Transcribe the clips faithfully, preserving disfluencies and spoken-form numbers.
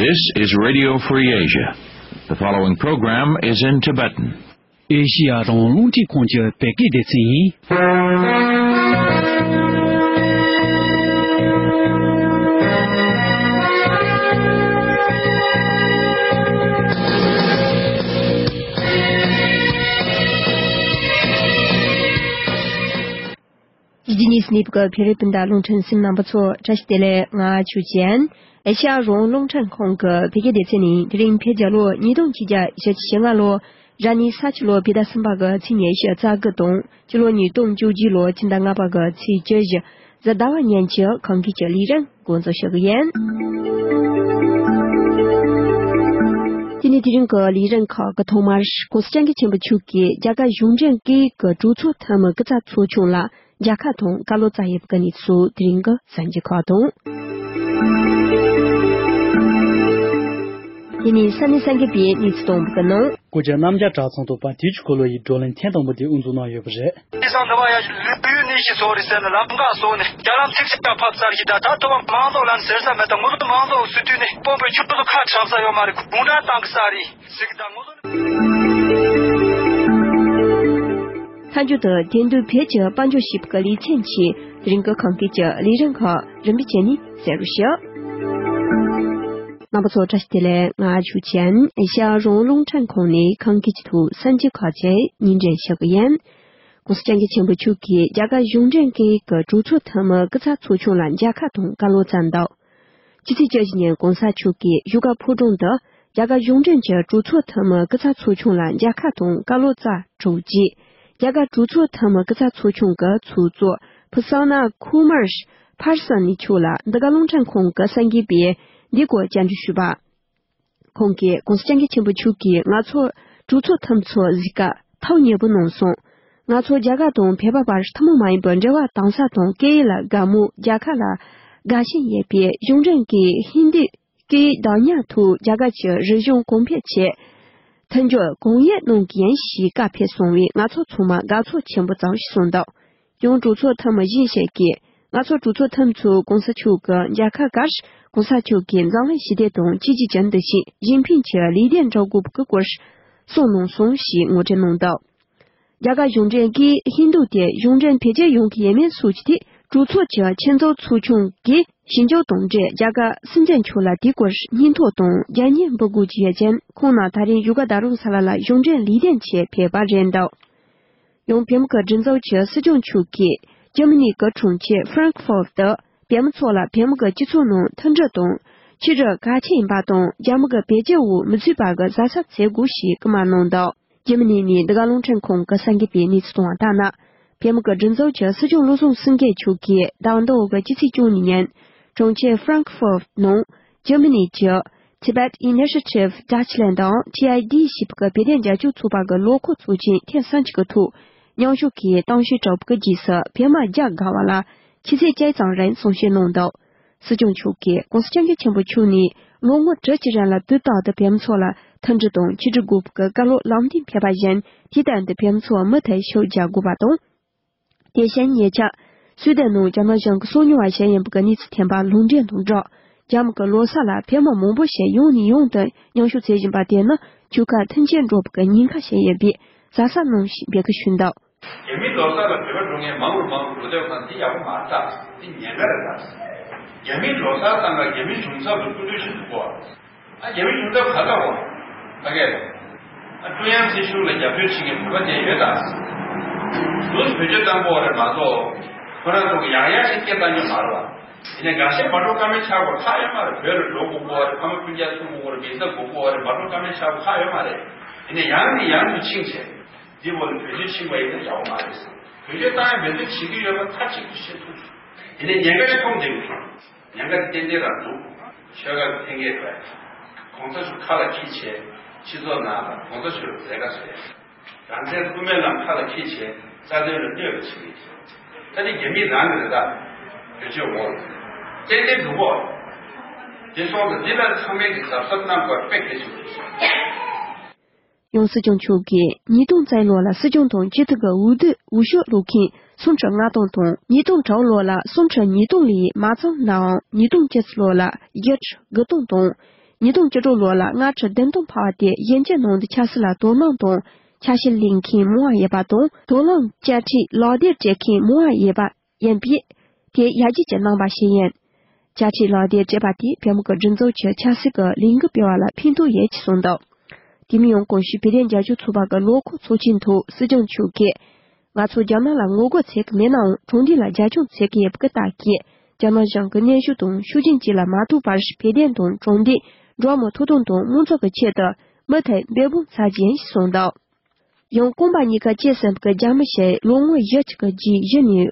This is Radio Free Asia. The following program is in Tibetan. ཨེ་ཤི་ཡ་རང་དབང་རླུང་འཕྲིན་ཁང་གི་བོད་སྐད་སྡེ་ཚན་ཡིན། འདི་ནི་སི་ནིབ་ཀྱི་བོད་རིགས་སྤུན་ཟླ་རླུང་འཕྲིན་གསན་མཁན་རྣམ་པ་ཚོ་བཀྲ་ཤིས་བདེ་ལེགས། ང་ཆུ་ཅན། ཨེ་ཤ་ཡ་རང་དབང་རླུང་འཕྲིན་ཁང་གི་བོད་སྐད་སྡེ་ཚན་ནི་དེ་རིང་བོད་རྒྱལ་ལོ་ཉིས་སྟོང་ཆིག་བརྒྱ་བཞི་བཅུ་ཞེ་ལྔ་ལོ། ར་ནི་ས་ཁྱི་ལོ་བོད་ཟླ་གསུམ་པ་གི་ཚེས་ཉི་ཤུ་རྩ་དགུ་དང་སྤྱི་ལོ་ཉིས་སྟོང་བཅུ་གཅིག་ལོ་ཕྱི་ཟླ་ལྔ་པ་གི་ཚེས་བཅུ་བཞི་གཟའ་ཟླ་བ་ཉིན་གྱི་ཁམས་སྐད་ཀྱི་ལས་རིམ་འགོ་འཛུགས་ཞུ་གི་ཡིན། དེ་ནས་དེ་རིང་གི་ལས་རིམ་ཁག་གི་ཐོག་མར་༸གོང་ས་༸སྐྱབས་མགོན་ཆེན་པོ་མཆོག་གིས་རྒྱ་གར་གཞུང་འབྲེལ་སྐད་ཡིག་གི་གྲོས་ཚོགས་འཐུས་མི་སྐུ་ཚབ་ཚོགས་ཆུང་ལ་མཇལ་ཁ་དང་བཀའ་སློབ་སྩལ་ཡོད་པའི་གནས་ཚུལ་དེ་རིང་གི་གསར་འགྱུར་ཁག་དང་། དེ་ནས་ས་གནས་ས་འགུལ་བའི་གནས་ཚུལ་གཏོང་བ་གི་ནང་། སྐུ་ཚེ་རྣམ་རྒྱལ་གྲྭ་ཚང་དུ་པ་དུས་ཀྱི་འཁོར་ལོ་ཡི་བགྲོ་གླེང་ཐེངས་དང་པོ་དེ་དབུ་འཛུགས་གནང་ཡོད་པ་རེད། དེང་སང་འདི་བ་ཡ་ལུས་ཡུལ་ནད་ཀྱིས་གསོ་རེད་ཟེར་ནས་ལམ་ཁ་བཟོ་ནས་རྒྱ་ལམ་ཚིག་ཚིག་ལ་ཕབ་ཚར་གྱི། ད་ད་ཐོག་མ་མང་ཚོགས་ལ་ཟེར་ས་མེད། ད་ངོ་ཚོ་མང་ཚོགས་སུ་དུས་ནས་དཔོན་པོའི་ཁྱོད་ཚོ་ཁ་གྲག་ས་ཡོད་མ་རེད། དགུང་གྲངས་བཏང་གི་ས་རེད་ཟེར་གི། ད་ངོ་ཚོ། མཐའ་མཇུག་ཏུ་དེང་དུས་བོད་ཀྱི་དཔལ་འབྱོར་ཞིབ་པའི་ལེ་ཚན་གྱིས་དེ་རིང་གི་ཁམས་སྐད་ཀྱི་ལས་རིམ་ཁག་རིམ་པས་བྱས་ནས་གསན་རོགས་ཞུ། རྣམ་པ་ཚོ་བཀྲ་ཤིས་བདེ་ལེགས། ང་ཆུ་ཆེན། ཨེ་ཤ་ཡ་རང་དབང་རླུང་འཕྲིན་ཁང་ནས་ཁམས་སྐད་ཀྱི་ཐོག་གསར་འགྱུར་ཁག་ཅིག་སྙན་སྒྲོན་ཞུ་གི་ཡིན། ༸གོང་ས་༸སྐྱབས་མགོན་ཆེན་པོ་མཆོག་གིས་རྒྱ་གར་གཞུང་འབྲེལ་སྐད་ཡིག་གི་གྲོས་ཚོགས་འཐུས་མི་སྐུ་ཚབ་ཚོགས་ཆུང་ལ་མཇལ་ཁ་དང་བཀའ་སློབ་སྩལ་འདུག་ཕྱི་ཚེས་བཅུ་བཞི་ཉིན་༸གོང་ས་མཆོག་གིས་བཞུགས་སྒར་ཕོ་བྲང་དུ་རྒྱ་གར་གཞུང་འབྲེལ་གྱི་གྲོས་ཚོགས་འཐུས་མི་སྐུ་ཚབ་ཚོགས་ཆུང་ལ་མཇལ་ཁ་དང་བཀའ་སློབ་སྩལ་གྲུབ་རྗེས། རྒྱ་གར་གྲོས་ཚོགས་འཐུས་མི་སྐུ་ཚབ་ཚོགས་ཆུང་གི་ཚོགས་གཙོ་Prasanna Kumar Parsanee མཆོག་ལ་འདི་ག་རླུང་འཕྲིན་ཁང་གི་གསར་འགོད་པས་འདིའི་སྐོར་བཅར་འདྲི་ཞུས་པ། ཁོང་གིས་༸གོང་ས་༸སྐྱབས་མགོན་ཆེན་པོ་མཆོག་གིས་ང་ཚོ་གྲོས་ཚོགས་འཐུས་མི་ཚོ་གཟིགས་སྐབས་ཐུགས་མཉེས་པོ་གནང་སོང་། ང་ཚོ་རྒྱ་གར་དང་བོད་པ་བར་ཐུན་མོང་མ་ཡིན་པའི་འབྲེལ་བ་དྭངས་གསལ་དང་སྐད་ཡིག་ལ་དགའ་མོས། རྒྱལ་ཁབ་ལ་དགའ་ཞེན་ཡོད་པས་གཞུང་འབྲེལ་གྱི་ཧིན་རྡུའི་སྐད་ཡིག་བདག་ཉར་ཐོག་རྒྱ་གར་གྱི་རིག་གཞུང་གོང་འཕེལ་ཆེད་མཐུན་སྦྱོར་གང་ཡོད་གནང་གི་ཡིན་ཞེས་བཀའ་ཕེབས་སོང་བས་ང་ཚོ་ཚང་མ་དགའ་ཚོར་ཆེན་པོ་ཙམ་ཞིག་གསུངས་འདུག་ཡང་གྲོས་ཚོགས་འཐུས་མི་གཞན་ཞིག་གིས་ང་ཚོ་གྲོས་ཚོགས་འཐུས་མི་ཚོས་༸གོང་ས་མཆོག་གི་མཇལ་ཁ་སྐབས་༸གོང་ས་མཆོག་གིས་འཛམ་གླིང་ཞི་བདེ་དང་གཅིག་གྱུར་གྱི་འདུ་ཤེས་གཞན་ཕན་གྱི་ལས་དོན་སྒྲུབ་དགོས་པའི་སྐོར་གསུངས་གནང་སོང་ཞེས་ངོ་སྤྲོད་གནང་འདུག་རྒྱ་གར་གཞུང་འབྲེལ་གྱིས་ཧིན་རྡུ་དེ་གཞུང་འབྲེལ་འཕེལ་རྒྱས་ཡོང་གི་ཡོད་མེད་སོགས་ཀྱི་ཐད་གྲོས་ཚོགས་ཀྱི་ཆེད་མངགས་ཚོགས་ཆུང་གིས་ཞིབ་འཇུག་དང་འབྲེལ་རྒྱ་གར་སྲིད་འཛིན་མཆོག་ལ་དེའི་སྐོར་སྙན་ཐོ་དང་རྒྱ་སྙན་འབུལ་དགོས་ཀྱི་ཡོད་ཅིང་། ཁོང་རྣམས་ད་རིང་བཞུགས་སྒར་རྡ་རམ་ས་ལ་ལ་གཞུང་འབྲེལ་ལས་དོན་ཆེད་ཕེབས་པ་རེད་འདུག་ཡང་བོད་མི་གི་སྒྲིག་འཛུགས་ཀྱི་སྲིད་སྐྱོང་མཆོག་གིས་འཇར་མ་ནི་གི་གྲོང་ཁྱེར་ཧྥ་རན་ཁི་ཧྥོར་དུ་བོད་མི་ཚོ་ལ་བོད་མི་གི་སྤྱི་ཚོགས་ནང་མཐུན་སྒྲིལ་དང་ཆིག་སྒྲིལ་གལ་ཆེན་ཡིན་པ་དང་། རྒྱ་མི་གི་བེད་སྤྱོད་འོག་མི་ཚུད་པ་གི་གཟབ་གཟབ་བྱེད་དགོས་ཞེས་སྐུལ་མ་གནང་འདུག་རྒྱ་མི་ནས་ནི་འདི་ག་རླུང་འཕྲིན་ཁང་གི་གསར་འགོད་པས་གནས་ཚུལ་བཏོན་པ་ལྟར་ན། བོད་མི་གི་སྒྲིག་འཛུགས་ཀྱི་སྲིད་སྐྱོང་བློ་བཟང་སེང་གེ་མཆོག་གིས་ཟླ་བ་འདི་འོག་གི་ཕྱི་ཚེས་བཅུ་གཉིས་ཉིན་གྲོང་ཁྱེར་ཧྥ་རན་ཁི་ཧྥོར་ནང་རྒྱ་མི་ནས་ཀྱི་Tibet Initiative Dutchland དང་ཊི་ཨའི་ཌི་ཞེས་པའི་བོད་དོན་རྒྱབ་སྐྱོར་ཚོགས་པ་གི་ལོ་འཁོར་ཚོགས་ཆེན་ཐེངས་སུམ་ཅུ་གི་ཐོག་མཉམ་ཞུགས་ཀྱིས་གཏམ་བཤད་གྲོལ་བའི་རྗེས་སུ་བོད་མི་བརྒྱ་བརྒལ་བ་ལ་ཕྱི་ཚེས་བཅུ་ཙམ་རིང་གསུང་བཤད་གནང་འདུག་སྲིད་སྐྱོང་མཆོག་གིས་༸གོང་ས་༸སྐྱབས་མགོན་ཆེན་པོ་མཆོག་ནས་ལོ་ངོ་དྲུག་ཅུ་རིང་ལ་དུས་རྟག་ཏུ་བོད་མི་ཚོ་ལ་མཐུན་སྒྲིལ་དང་ཆིག་སྒྲིལ་དགོས་པའི་བཀའ་སློབ་ལམ་སྟོན་ཕེབས་པ་བཞིན། དུས་གཏན་དུ་བོད་མི་ཚོ་མུ་མཐུད་ཤུགས་རྒྱག་དགོས་པ་དང་། དེ་བཞིན་ཉེ་ཆར་སུའེ་ཏེན་ནང་རྒྱ་ནག་གཞུང་གིས་སོ་ཉུལ་བ་བྱས་ཡིན་པའི་གནས་ཚུལ་ཐོན་པ་ལུང་འདྲེན་དང་སྦྲགས། རྒྱ་མི་གི་ལོ་གསར་ལ་བོད་མི་མང་པོ་ཞིག་ཡོང་ནས་ཡོང་དུ་མཉམ་ཞུགས་བྱེད་བཞིན་པ་དེ་ནི་ཆོལ་ཁ་མཐུན་སྒྲིལ་འགྲོ་བའི་ཉེན་ཁ་ཞིག་ཡིན་པས་གཟབ་གཟབ་གནང་ཞེས་འབོད་སྐུལ་ཞུས་འདུག་རྒྱ་མིའི་ལོ་གསར་ལ་བོད་པ་འགྲོ་མཁན་མང་རུ་མང་རུ་འགྲོ་བསྡད་པ་དང་འདི་ཡག་པོ་མ་རེད་ད། འདི་ཉེན་ཁ་རེད་ད། རྒྱ་མིའི་ལོ་གསར་དང་རྒྱ་མིའི་གཞུང་ཚབ་ལ་སྐུ་མདུན་ཞིག་འདུག་གོ། ཨ་རྒྱ་མིའི་གཞུང་ཚབ་ག་ལ་འོ། ཕ་གས། ཨ་ཀྲུང་དབྱང་སྲིད་གཞུང་ལ་རྒྱབ་སྐྱོར་བྱེད་མཁན་བོད་པ་དེ་ཡོད་ད། ལོ་བོད་ཆས་བཏང་གོ་རེད་མ་གཏོགས། ཁོ་རང་ཚོ་གི་ཡང་ཡང་ཞིག་སྐད་བཏང་རྒྱུ་མ་རེད་བ། ཡིན་ནའི་འགའ་ཤས་མ་འགྲོ་ཀ་མེད་ཆགས་པ་ཁག་ཡོད་མ་རེད། བོད་ལ་འགྲོ་དགོས་གོ་རེད། ཕ་མ་སྤུན་ཀྱག་ཐུག་དགོས་རེད། མི་ཚེ་དགོས་གོ་རེད། མ་འགྲོ་ཀ་མེད་ཆགས་པ་ཁག་ཡོད་མ་རེད། ཡིན་ནའི་ཡང་ནས་ཡང་དུ་ཕྱིན་བྱས། འདི་བོ་ལ་བོད་ཆས་ཕྱིན་པ་ཡིན་ན་ཡག་པོ་མ་རེད། བོད་ཆས་བཏང་ཡ་མེད་ཚུལ་བྱེད་ཀྱི་ཡོད་པ་མཐའ་གཅིག་ཏུ་ཤེས་ཐུབ། ཡིན་ནའི་ཉེན་ཁ་ཞིག་མཐོང་བསྡད་ཀྱི་འདུག་ཉེན་ཁ་དེ་ཏན་ཏན་རང་འདུག་ཆོལ་ཁ་གི་འཐེན་འཁྱེར་རེད། གོང་ས་མཆོག་ཁ་ལ་འཁྱེར་བྱས་སྤྱི་ཚོགས་ནང་ལ་གོང་ས་མཆོག་ལ་མཛད་དཀའ་བཟོས། རང་བཙན་དབུ་མའི་ལམ་ཁ་ལ་འཁྱེར་བྱས་རྩ་དོན་ལ་གནོད་པ་བྱེད་ཀྱི། ད་ནི་རྒྱ་མི་རང་གི་རེད་ད། བོད་ཆས་འོག་ལ་ཏན་ཏན་འདུག་གོ། དེ་སོང་ཙང་འདི་ལ་ཚང་མས་ཀྱི་གཟབ་གཟབ་གནང་དགོས་དཔེ་གལ་ཆེན་པོ་རེད། ཡང་སྲིད་སྐྱོང་མཆོག་གིས་ཉིས་སྟོང་རྩ་བཞི་ལོ་ལ་སྲིད་སྐྱོང་དང་སྤྱི་འཐུས་ཀྱི་འོས་བསྡུ་འོས་ཤོག་བླུགས་མཁན་སུམ་ཁྲི་ལྔ་སྟོང་དང་། ཉིས་སྟོང་དྲུག་ལོ་ལ་སུམ་ཁྲི་ཉིས་སྟོང་ལས་མ་ཚང་ནའང་། ཉིས་སྟོང་བཅུ་གཅིག་ལོ་ལ་བཞི་ཁྲི་དགུ་སྟོང་དང་། ཉིས་སྟོང་བཅུ་དྲུག་ལོ་ལ་ལྔ་ཁྲི་བདུན་སྟོང་འཕར་བ་དེ་གཞོན་སྐྱེས་ནང་དུ་ཆབ་སྲིད་ལ་དོ་སྣང་དང་ཆབ་སྲིད་ལས་མཁན་མང་བ་ཡོད་པ་དང་། དོ་སྣང་དཔྱ་ཁྲལ་ལག་དེབ་སྤྲད་མཁན་མང་བ་ཡོད་པ་ཡིན་པས། དེ་ཡར་རྒྱས་ཀྱི་རྣམ་པ་ཞིག་ཡིན། དཔྱ་ཁྲལ་ལག་དེབ་སྤྲད་པ་དེས་བོད་མི་གི་སྒྲིག་འཛུགས་ཀྱི་ཆབ་སྲིད་ཀྱི་ལས་འགུལ་སྤེལ་བ་ལ་ཕན་ཐོགས་ཡོད་ཅེས་གསུངས་འདུག་དེ་མིན་ཡང་གོང་ཞུས་བོད་དོན་རྒྱབ་སྐྱོར་ཚོགས་པ་གི་ལོ་འཁོར་ཚོགས་ཆེན་ཐོག་སྲིད་སྐྱོང་མཆོག་གིས། ང་ཚོ་རྒྱ་ནག་ལ་ངོ་རྒོལ་བྱེད་ཀྱི་མེད་ནའང་། དྲང་བདེན་ལ་རྒྱབ་སྐྱོར་བྱེད་ཀྱི་ཡོད་པའི་རྟགས་ཀྱིས། རྒྱ་ནག་གཞུང་གི་གནོན་ཤུགས་དང་ཤུགས་རྐྱེན་བཅས་ལ་མ་ཐུག་པར། བོད་དོན་དང་དྲང་བདེན། འགྲོ་བ་མིའི་ཐོབ་ཐང་དང་མང་གཙོ་གི་ཆེད་དུ་མུ་མཐུད་འབད་འབུངས་བྱ་རྒྱུ་ཡིན་ཞེས་གསུངས་འདུག་ཡང་རྐང་པ་གཉིས་ཀ་བཅད་ཟིན་པའི་རྒྱ་མི་ཞིག་ལོ་ངོ་བཞི་ཅིག་གི་རྗེས་གཞི་ནས།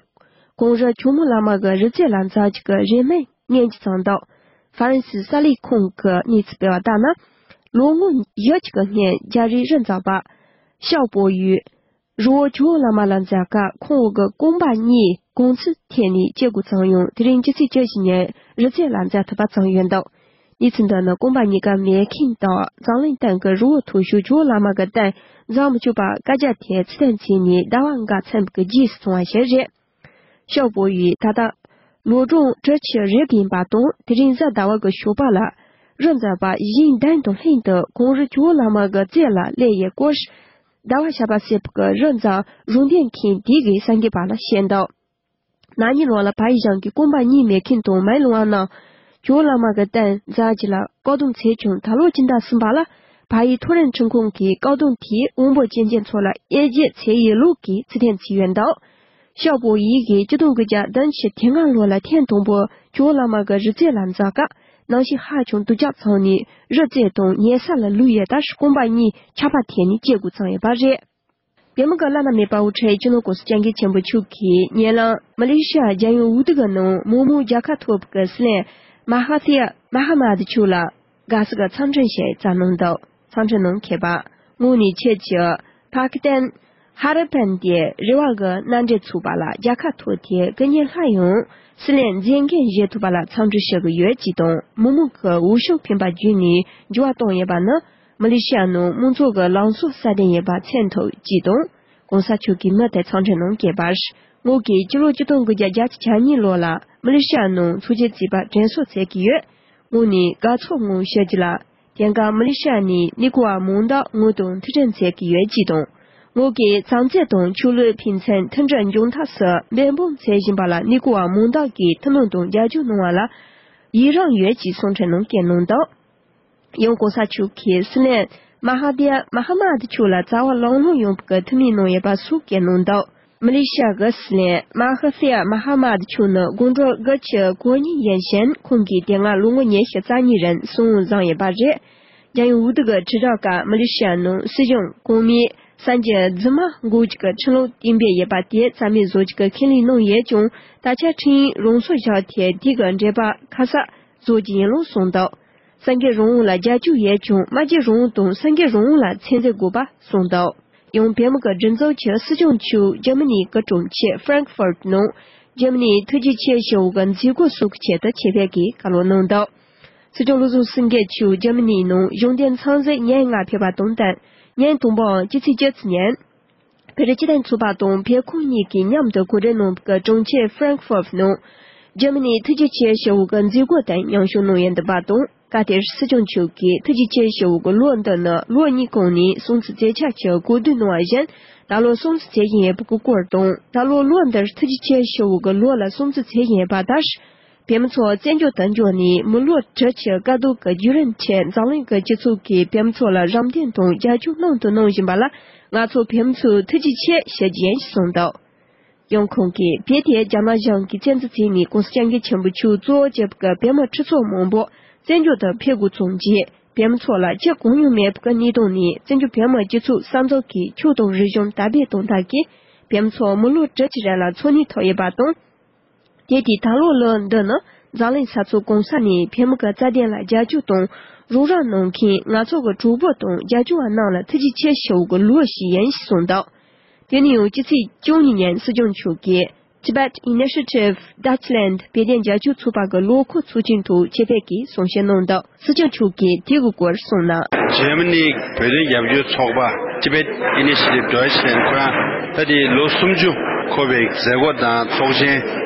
གངས་རི་ཇོ་མོ་བླ་མ་གི་རི་རྩེ་ལ་འཛེགས་རྒྱུ་གི་རེ་སྨོན་སྙན་ཞུ་བྱུང་འདུག་ཧྥ་རན་སིའི་གསར་ལས་ཁང་གིས་གནས་ཚུལ་སྤེལ་བ་ལྟར་ན། ལོ་ངོ་བཞི་ཅིག་གི་སྔོན་རྒྱ་རིགས་རི་འཛེགས་པ་ཤའོ་པོ་ཡུས། རི་བོ་ཇོ་བོ་བླ་མ་ལ་འཛེགས་སྐབས་ཁོང་འོག་གི་རྐང་པ་གཉིས་གོང་ཚད་ཐད་ནས་སྐྱེ་དགུ་ཚང་ཡང་། དེ་རིང་སྤྱི་ཚེས་བཅུ་བཞི་ཉིན་རི་རྩེ་ལ་འཛེགས་ཐུབ་པ་ཙམ་ཡོད་འདུག་གནས་ཚུལ་འདི་ནི་རྐང་པ་གཉིས་ཀ་མེད་མཁན་དང་། འཛམ་གླིང་སྟེང་གི་རི་བོ་མཐོ་ཤོས་ཇོ་བོ་བླ་མ་གི་རྟེན་འཛེགས་མི་ཆོག་པ་བཀའ་རྒྱ་དེ་ཚུལ་མཐུན་བྱས་ནས་ཟླ་བ་འགའ་ཚན་པའི་རྗེས་སུ་སོང་བ་ཞིག་རེད། ཤའོ་པོ་ཡིས་ད་ལྟ་ལོ་གྲངས་དྲུག་ཅུ་རེ་བརྒལ་བ་དང་། དེ་རིང་གཟའ་ཟླ་བ་གི་ཞོགས་པ་ལ་རི་འཛེགས་པ་གཞན་དོན་དང་ལྷན་དུ་གངས་རི་ཇོ་བོ་བླ་མ་གི་རྩེ་ལ་སླེབས་ཡོད་སྐོར། ཟླ་བ་ཞབས་པ་སེར་པོ་གི་རི་འཛེགས་རོགས་འདེགས་མཁན་དེ་གིས་གསར་འགོད་པ་ལ་བཤད་འདུག་ན་ནིང་ལོ་ལ་བལ་ཡུལ་གཞུང་གིས་རྐང་པ་གཉིས་མེད་མཁན་དང་མེ་ལོང་བ་རྣམས་ཇོ་བོ་བླ་མ་གི་རྟེན་འཛེགས་རྒྱུ་ལ་བཀག་སྡོམ་བྱས་ཀྱང་། ད་ལོ་སྤྱི་ཟླ་གསུམ་པ་ལ་བལ་ཡུལ་མཐོ་རིམ་ཁྲིམས་ཁང་གིས་བཀག་སྡོམ་དེས་དབང་པོ་སྐྱོན་ཅན་ཚོ་ལ་དབྱེ་འབྱེད་བྱས་ཡོད་ལུགས་ཀྱི་ཚུལ་བསྟན་བྱས་ཡོད་འདུག་ཤའོ་པོ་ཡིས་གིས་ཆིག་སྟོང་དགུ་བརྒྱ་བདུན་ཅུ་དོན་ལྔ་ལོ་ལ་ཐེངས་དང་པོ་ཇོ་བོ་བླ་མ་གི་རི་རྩེ་ལ་འཛེགས་སྐབས། གནམ་གཤིས་ཧ་ཅང་སྡུག་ཅག་ཚང་ནས་རི་རྩེ་དང་ཉལ་ས་ལ་ལུས་ཡོད་སྟབས། རྐང་པ་གཉིས་ཆར་པ་ཐེབས་ནས་སྐྱེ་དགུ་ཚང་ཡོད་པ་རེད། བོད་མི་གི་བླ་ན་མེད་པ་དབུ་ཁྲིད་སྤྱི་ནོར་༸གོང་ས་༸སྐྱབས་མགོན་ཆེན་པོ་མཆོག་གིས་ཉེ་ལམ་མ་ལེ་ཤི་ཡ་རྒྱལ་ཡོངས་འོས་བསྡུ་གི་ནང་མི་མང་རྒྱལ་ཁ་ཐོབ་པའི་སྲིད་བློན་མ་ཧ་ཐི་ཡ་མ་ཧ་མ་དི་མཆོག་ལ་དགའ་བསུ་གི་འཚམས་འཕྲིན་ཞིག་བསྩལ་གནང་འདུག་འཚམས་འཕྲིན་ནང་མཁས་པ་དངོས་གནས་ཁྱེད་ཀྱིས་ཕ་ཀི་སི་ཐན་ཧ་ར་པན་ཏེ་རེ་བ་གི་མནའ་འབྲེལ་ཚོགས་པ་ལ་རྒྱལ་ཁ་ཐོབ་སྟེ་སྐུ་ཉིད་སླར་ཡང་སྲིད་བློན་མཛད་འགན་བཞེས་ཐུབ་པ་ལ་འཚམས་འདྲི་ཞུ་གི་ཡོད་ཅེས་དང་། མི་མང་གིས་འོས་ཤོག་འཕེན་པ་བརྒྱུད་ནས་འགྱུར་བ་བཏང་ཡོད་པ་ནི། མ་ལེ་ཤི་ཡ་ནང་མང་ཚོགས་ཀྱི་ལངས་ཕྱོགས་གསལ་སྟོན་ཡོད་པ་མཚོན་ཐུབ་ཅེས་དང་། ༸གོང་ས་མཆོག་གིས་མུ་མཐུད་འཚམས་འཕྲིན་ནང་བཀོད་པར། ངོས་ཀྱིས་སྤྱི་ལོ་ཆིག་སྟོང་དགུ་བརྒྱ་བརྒྱད་ཅུ་གྱ་གཉིས་ལོ་ལ་མ་ལེ་ཤི་ཡ་ནང་ཚོགས་ཆེན་བརྩིས་པར་དྲན་གསོ་མཛད་ཀྱི་ཡོད། ངོས་ནས་དགའ་ཚོར་ངོས་ཞུ་རྒྱུ་ལ། དེང་སྐབས་མ་ལེ་ཤི་ཡ་ནས་གནས་སྐོར་བ་མང་དག་ངོས་དང་ཐུག་འཕྲད་མཛད་ཀྱི་ཡོད་ཅེས་དང་། ངོས་ཀྱིས་བྱམས་བརྩེ་དང་ཆོས་ལུགས་ཕན་ཚུན་མཐུན་སྒྲིལ་འབྱུང་ཐབས་སུ་འབད་འབུངས་མཛད་བཞིན་པ་ལ་གནས་སྐོར་བ་མང་དག་གིས་ཐུགས་སྣང་དང་རྒྱབ་སྐྱོར་གནང་བ་ལ་ཡི་རངས་ཡོད་ཅེས་གསུང་འཕྲིན་ནང་བཀོད་གནང་འདུག་ཡང་༸གོང་ས་མཆོག་གིས་སྲིད་བློན་མ་ཧ་དི་ཡ་མ་ཧ་མ་དི་མཆོག་ལ་བྱ་བ་ལམ་ལྷོང་ཡོང་བའི་ཐུགས་སྨོན་གནང་ཡོད་པ་སོགས་བཀོད་གནང་འདུག་མ་ལེ་ཤི་ཡ་གི་སྲིད་བློན་མ་ཧ་ཐི་ཡ་མ་ཧ་མ་དི་མཆོག་ནི་དགུང་གྲངས་དགུ་བཅུ་གོ་གཉིས་ཡིན་ཞིང་། ཁོང་གིས་དེ་སྔ་ལོ་ངོ་ཉི་ཤུ་རྩ་གཉིས་རིང་གསང་བ་བཞེས་ཡོད་པ་རེད། རྒྱལ་ཡོངས་འོས་བསྡུ་གི་དྲིལ་བསྒྲགས་སྐབས་མ་ལེ་ཤི་ཡ་ནང་སྲིད་གཞུང་གོང་མའི་གསར་འགྱུར་རྫུན་མ་འགོག་རྒྱུ་གི་ཁྲིམས་ལུགས་གཏན་འབེབས་ཡོད་པ་དེ་རྩ་མེད་བཟོ་རྒྱུ་གི་ཁས་ལེན་གནང་ཡོད་ཀྱང་། ད་ཆ་ཁྲིམས་རང་སོར་བཞག་སྟེ་དེ་གི་འགྲེལ་པ་ཁ་གསལ་བཟོ་རྒྱུ་ཡིན་ལུགས་གསུངས་འདུག་གསར་འགྱུར་རང་དབང་ལ་རྒྱབ་སྐྱོར་ཡོད་ཀྱང་། སྨྲ་བརྗོད་རང་དབང་དང་གསར་འགྱུར་རང་དབང་ལ་ཚད་འཛིན་དགོས་པ་གསུངས་འདུག་ཡང་བོད་མི་གི་སྒྲིག་འཛུགས་ཀྱི་སྲིད་སྐྱོང་མཆོག་འཇར་མ་ནི་གི་གྲོང་ཁྱེར་ཧྥ་རན་ཁི་ཧྥུར་ནང་འཇར་མ་ནི་ཐུགས་རྗེ་ཆེ་ཞུ་བ་གི་མཛད་སྒོ་སོགས་ཀྱི་ཆེད་དུ་ཆེད་ཕེབས་ཀྱིས་བཀའ་སློབ་གནང་འདུག་སྲིད་སྐྱོང་བློ་བཟང་སེང་གེ་མཆོག་འཇར་མ་ནི་ནང་གཞུང་འབྲེལ་འཚམས་གཟིགས་ཉིན་ལྔ་ཕེབས་པ་དང་བསྟུན། ཉིན་དང་པོའམ་སྤྱི་ཚེས་བཅུ་གཅིག་ཉིན། བོད་རིགས་སྤྱི་མཐུན་ཚོགས་པ་དང་བོད་ཁོངས་གཉིས་ཀྱིས་མཉམ་དུ་གོ་སྒྲིག་གནང་བའི་གྲོང་ཁྱེར་ཧྥ་རན་ཁི་ཧྥུར་ནང་འཇར་མ་ནིའི་ཐུགས་རྗེ་ཆེ་ཞུ་བ་གི་མཛད་སྒོ་དེར་མཉམ་ཞུགས་གནང་ཡོད་འདུག་པ་དང་། སྐབས་དེར་སྲིད་སྐྱོང་མཆོག་གིས་ཐུགས་རྗེ་ཆེ་ཞུ་བ་གི་ལོ་འདི་ནི་ལོ་གཉིས་གོང་ནས་སྲུང་བརྩི་མཛད་འཆར་གྱི་གོ་བསྡུར་གནང་བ་བཞིན། ད་ལོ་སྲུང་བརྩི་མཛད་བཞིན་ཡོད་པའི་སྐོར་དང་། ད་ལོ་ལོ་འདིར་ཐུགས་རྗེ་ཆེ་ཞུ་བ་གི་ལོ་ལ་སྲུང་བརྩི་མཛད་བཞིན་ཡོད་པ་ལྟར། བོད་མི་ཚོ་བཙན་བྱོལ་དུ་འབྱོར་ནས་མི་ལོ་དྲུག་ཅུ་དཀའ་སྡུག་གི་བརྒྱུད་རིམ་ཁྲོད་འཛམ་གླིང་གི་སྤྱི་ཚོགས་ཀྱིས་བོད་མི་ཚོ་ལ་རམ་འདེགས་དང་རྒྱབ་སྐྱོར་གནང་དང་གནང་བཞིན་པ་ལ། ང་ཚོ་བོད་མི་ཚོས་ཐུགས་རྗེ་ཆེ་ཞུ་རྒྱུ་ཡིན་ཞེས་གསུངས་འདུག་ཡང་ཁོང་གིས་བོད་དེ་རྒྱ་ནག་གཞུང་གིས་བཙན་འཛུལ་བྱས་ནས་༸གོང་ས་༸སྐྱབས་མགོན་ཆེན་པོ་མཆོག་གཙོ་བོ་བྱས་པའི་བོད་མི་ཁྲི་ཚོ་མང་པོ་བཙན་བྱོལ་དུ་ཕེབས་དགོས་བྱུང་རྗེས། བོད་མི་ཚོ་ལ་ཅི་གང་ཡང་མེད་པའི་གནས་སྟངས་ནས། བཙན་བྱོལ་བོད་མིའི་སྤྱི་ཚོགས་གསར་འཛུགས་ཀྱི་ཕྱོགས་དང་རིག་གཞུང་དར་སྤེལ་གཏོང་ཐབས་ཀྱིས། བོད་མི་ཚོ་མི་ལོ་དྲུག་ཅུ་རིང་ལ་འཚོ་གནས་ཐོབ་ཡོད་པ་དང་། དེ་དུས་ད་ལོ་ལོ་འདི་ནི་འཛམ་གླིང་ས་ཕྱོགས་གང་ས་ནས་བོད་མི་གི་རྩ་དོན་ལ་རྒྱབ་སྐྱོར་དང་རོགས་རམ་གནང་མཁན་ང་ཚོ་གི་གྲོགས་པོ་དང་རྒྱབ་སྐྱོར་བ་རྣམས་ལ་ཐུགས་རྗེ་ཆེ་ཞུ་བ་གི་ལོ་ཞིག་ཡིན་ཞེས་གསུངས་འདུག་དེ་ནས་ཡང་སྤྱི་ཚེས་བཅུ་གཉིས་ཉིན་སྲིད་སྐྱོང་མཆོག་གིས་Tibet Initiative Dutchland བོད་དོན་རྒྱབ་སྐྱོར་ཚོགས་པ་གི་ལོ་འཁོར་ཚོགས་ཆེན་ཐོག་ཆེད་ཕེབས་ཀྱིས་གསུང་བཤད་གནང་འདུག་སྲིད་སྐྱོང་མཆོག་གིས་དེ་གི་སྐོར་གསུངས་ན། འཇར་མ་ནི་བོད་དོན་རྒྱབ་སྐྱོར་ཚོགས་པ་Tibet Initiative Deutschland ཁོ་རང་ད་དེ་ལོ་སུམ་ཅུ་འཁོར་བའི་མཛད་སྒོ་དང་ཚོགས་ཆེན་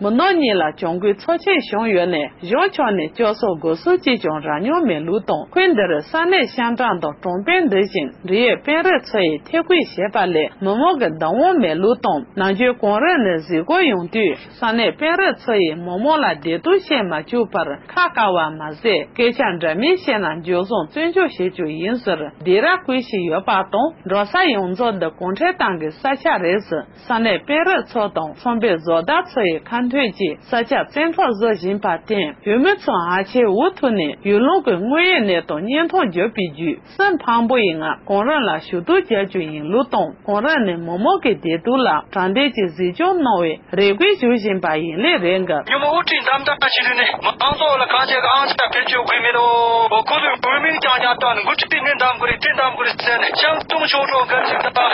མི་ནག་གཉིས་ལ་གྱོང་གུན་ཚབས་ཆེན་བྱུང་ཡོད་ནའང་གཞུང་ཕྱོགས་ནས་སྐྱོབ་གསོ་དགོས་སུ་གཅིག་ཀྱང་རག་མྱོང་མེད་ལུགས་དང་། ཁུལ་འདིར་ས་གནས་ཤང་ཀྲང་དང་གྲོང་དཔོན་འདི་བཞིན་འབྲེལ་ཡོད་དཔོན་རིགས་ཚོ་ཡིས་ཐེ་གུས་བྱས་པ་ལས་མི་མང་གི་བདག་དབང་མེད་ལུགས་དང་། ནམ་རྒྱུན་གོང་རིམ་ནས་གཟིགས་སྐོར་ཡོང་དུས་ས་གནས་དཔོན་རིགས་ཚོ་ཡིས་མི་མང་ལ་བདེ་སྡུག་བཤད་མ་བཅུག་པར་ཁ་བཀག་པ་མ་ཟད། སྐད་ཆ་འདྲ་མིན་བཤད་ན་འཇུ་བཟུང་བཙོན་འཇུག་བྱེད་རྒྱུ་ཡིན་ཟེར་སྡིགས་ར་བསྐུལ་བཞིན་ཡོད་པ་དང་། འབྲོག་ས་ཡོངས་རྫོགས་འདི་གུང་ཁྲན་ཏང་གི་ས་ཆ་རེད་ཟེར། ས་གནས་དཔོན་རིགས་ཚོ་དང་ཚོང་པའི་བཟོ་ལྟ་ཚོ་ཡི་ཁ་འཐོན་གྱིས་ས་ཆ་བཙན་འཕྲོག་བཟོ་བཞིན་པར་བརྟེན། བོད་མི་ཚོ་ཨ་ཆེ་འུ་ཐུག་ནས་ཡུལ་ལུང་གི་དངོས་ཡོད་གནས་སྟངས་བརྙན་ཐུང་བརྒྱུད་པའི་བརྒྱུད་སུན་འཕང་པོ་ཡི་ངང་གོང་རིམ་ལ་ཞུ་གཏུག་རྒྱག་རྒྱུ་ཡིན་ལུགས་དང་། གོང་རིམ་ནས་མི་མང་གི་བདེ་སྡུག་ལ་དྲང་བདེན་གྱི་གཟིགས་སྐྱོང་གནང་བའི་རེ་སྐུལ་ཞུ་བཞིན་པ་ཡིན་ལུགས་རེད་འདུག། ཉོན་མོངས་དབུ་ཁྲིད་འདམ་དྲག་བྱེད་དུས་ནས་མང་ཚོགས་ལ་གང་བྱེད་ཀྱི་ཨང་ཆ་ཕེབས་བཅུག་དགོས་མེད་དོ། ཁོ་ཚོས་འོས་མིར་རྐྱང་རྐྱང་བཏང་ནས་འགོ་ཁྲིད་ནི་འདམ་དགོས་རེད། དེ་འདམ་དགོས་རེད་ཟེར་ནས་ཤང་ཏུང་ཆུང་གྲོགས་འགའ་ཞིག་དང་།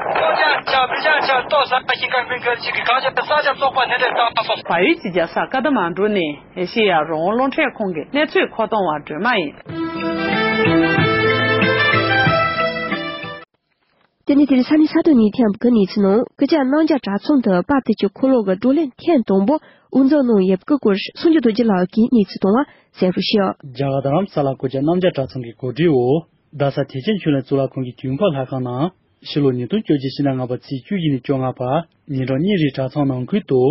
ལྟོ་ཆ་ཆ་མི་ཆ་ཆ་ལྟོ་ཟ་ཞིང་ཁ་མི་འགའ་ཞིག་གིས་གང་བྱེད་ས་ཆ་བཙོག་པ་ནི་འདྲ་བཏང་སོང་། བལ་ཡུལ་གྱི་རྒྱལ་ས་ཀ་ཐ་མན་གྲུ་ནས་ཨེ་ཤེ་ཡ་རང་དབང་རླུང་འཕྲིན་ཁང་གི་གནས་ཚུལ་མཁོ་གཏོང་བ་སྒྲོལ་མ་ཡིན། དེ་ནས་དེ་རིང་ས་གནས་ས་སྟོད་ནས་ཐོན་པའི་གནས་ཚུལ་ནང་། སྐུ་བཅར་གནམ་རྒྱ་གྲྭ་ཚང་དུ་དཔལ་དུས་ཀྱི་འཁོར་ལོ་གི་བགྲོ་གླེང་ཐེངས་དང་པོ་དབུ་འཛུགས་གནང་ཡོད་པའི་སྐོར་སངས་རྒྱས་རྡོ་རྗེ་ལགས་ཀྱིས་གནས་ཚུལ་གཏོང་བ་གསན་རོགས་ཞུ། རྒྱ་གར་རྡ་རམ་ས་ལ་སྐུ་བཅར་གནམ་རྒྱ་གྲྭ་ཚང་གི་གོ་སྒྲིག་འོག་རྡ་ས་ཐེག་ཆེན་ཆོས་གླིང་གཙུག་ལག་ཁང་གི་དུས་འཁོར་ལྷ་ཁང་ནང་ཕྱི་ལོ་ཉིས་སྟོང་བཅོ་བརྒྱད་ཕྱི་ཟླ་ལྔ་པ་ཚེས་བཅུ་བཞི་ཉིན་བཅོ་ལྔ་བར་ཉིན་གྲངས་གཉིས་རིང་གྲྭ་ཚང་ནང་ཁུལ་དུ་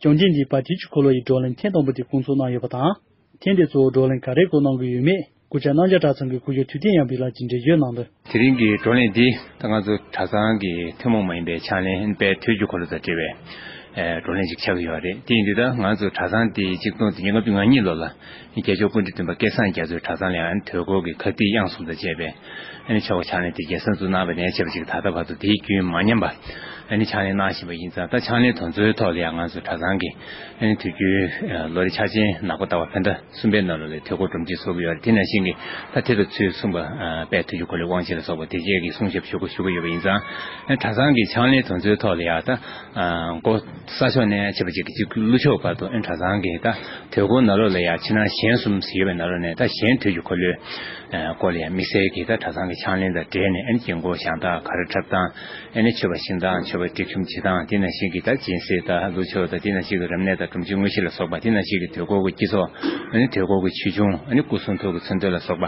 བཅོམ་ལྡན་འདས་དཔལ་དུས་ཀྱི་འཁོར་ལོ་ཡི་བགྲོ་གླེང་ཐེངས་དང་པོ་དེ་སྐོང་ཚོགས་གནང་ཡོད་པ་དང་། ཐེངས་འདིར་གཙོ་བོ་བགྲོ་གླེང་ག་རེ་སྐོར་གནང་གི་ཡོད་མེད་སྐུ་བཅར་གནམ་རྒྱ་གྲྭ་ཚང་གི་སྐུ་ཞབས་ཐུབ་བསྟན་ཡར་འཕེལ་ལགས་ཀྱིས་འགྲེལ་བརྗོད་གནང་དོན། དེ་རིང་གི་བགྲོ་གླེང་འདི་ད་ང་ཚོ་གྲྭ་ཚང་གི་ཐུན་མོང་མ་ཡིན་པའི་ཕྱག་ལེན་དཔལ་དུས་ཀྱི་འཁོར་ལོ་དང་འབྲེལ་བའི་ཨེ་བགྲོ་གླེང་ཞིག་ཆགས་ཀྱི་ཡོད་རེད། དེ་ཡིན་དུས་ད་ང་ཚོ་གྲྭ་ཚང་འདི་གཅིག་སྟོང་དགུ་བརྒྱ་ལྔ་བཅུ་ང་གཉིས་ལོ་ལ་རྒྱལ་མཆོག་ཀུན་འདུས་སྟོན་པ་སྐལ་བཟང་རྒྱ་མཚོས་གྲྭ་ཚང་ལ་ཡང་དུས་འཁོར་གྱི་ཁ་ཐིག་དབྱངས་གསུམ་དང་བཅས་པའི་ཨ་ནི་ཆོ་ག་ཕྱག་ལེན་དེ་རྒྱལ་སྲུང་བཙུགས་གནང་བ་ནས་བྱས་པ་ཅིག་ད་ལྟ་བར་དུ་དེའི་རྒྱུན་མ་ཉམས་པ་ཨ་ནི་ཕྱག་ལེན་གནང་བཞིན་པ་ཡིན་ཙང་། ད་ཕྱག་ལེན་དེ་ཚོའི་ཐོག་ལ་ཡང་ང་ཚོ་གྲྭ་ཚང་གི་ཨ་ནི་དུས་རྒྱུན་ལོ་རེ་འཆར་ཅན་ནག་པོ་ཟླ་བ་བོད་ཟླ་གསུམ་པའི་ནང་ལོགས་ལ་དུས་འཁོར་སྒྲོམ་གཞི་བཟོ་གི་ཡོད་རེད། དེ་ནང་བཞིན་གྱི་ད་དེ་དང་ཚུལ་མཚུངས་པ་དཔལ་དུས་ཀྱི་འཁོར་ལོའི་དབང་ཆེན་ལ་སོགས་པ་དེ་བཅས་ཀྱི་གསུང་ཞབས་ཞུ་དགོས་ཞུ་གི་ཡོད་པ་ཡིན་ཙང་། ཨ་ནི་གྲྭ་ཚང་གི་ཕྱག་ལེན་དེ་ཚོའི་ཐོག་ལ་ཡང་ད་འགོ་ས་ཕྱོགས་ནས་བྱས་པ་ཅིག་གི་ཅིག་ཀླུ་ཆོག་བར་དུ་ཨ་ནི་གྲྭ་ཚང་གི་ད་དུས་འཁོར་ནང་ལོགས་ལ་ཡང་ཕྱི་ནང་གཞན་གསུམ་ཟེར་ཡོད་པའི་ནང་ལོགས་ནས་ད་གཞན་དུས་ཀྱི་འཁོར་ལོའི་སྐོར་ལ་ཡང་དམིགས་བསལ་གྱི་ད་གྲྭ་ཚང་གི་ཕྱག་ལེན་དང་འབྲེལ་ནས་ཨ་ནི་དཀྱིལ་འཁོར་བཞེངས་སྟངས་ག་རེ་འཁྲབ་སྟངས། ཨ་ནི་མཆོད་པ་ཤིང་སྟངས་མཆོད་པ་སྒྲིག་ཁྱིམ་བྱེད་སྟངས། དེ་ནང་བཞིན་གྱི་ད་སྦྱིན་སྲེག་དང་ཀླུ་ཆོག་དང་དེ་ནང་བཞིན་གྱི་རབ་གནས་དང་སྒྲོམ་གཞི་དངོས་གཞི་ལ་སོགས་པ། དེ་ནང་བཞིན་གྱི་དུས་འཁོར་གྱི་སྤྱི་ཚོགས། ཨ་ནི་དུས་འཁོར་གྱི་ཆོས་འབྱུང་། ཨ་ནི་སྐུ་གསུང་ཐུགས་ཀྱི་མཚོན་དོན་ལ་སོགས་པ།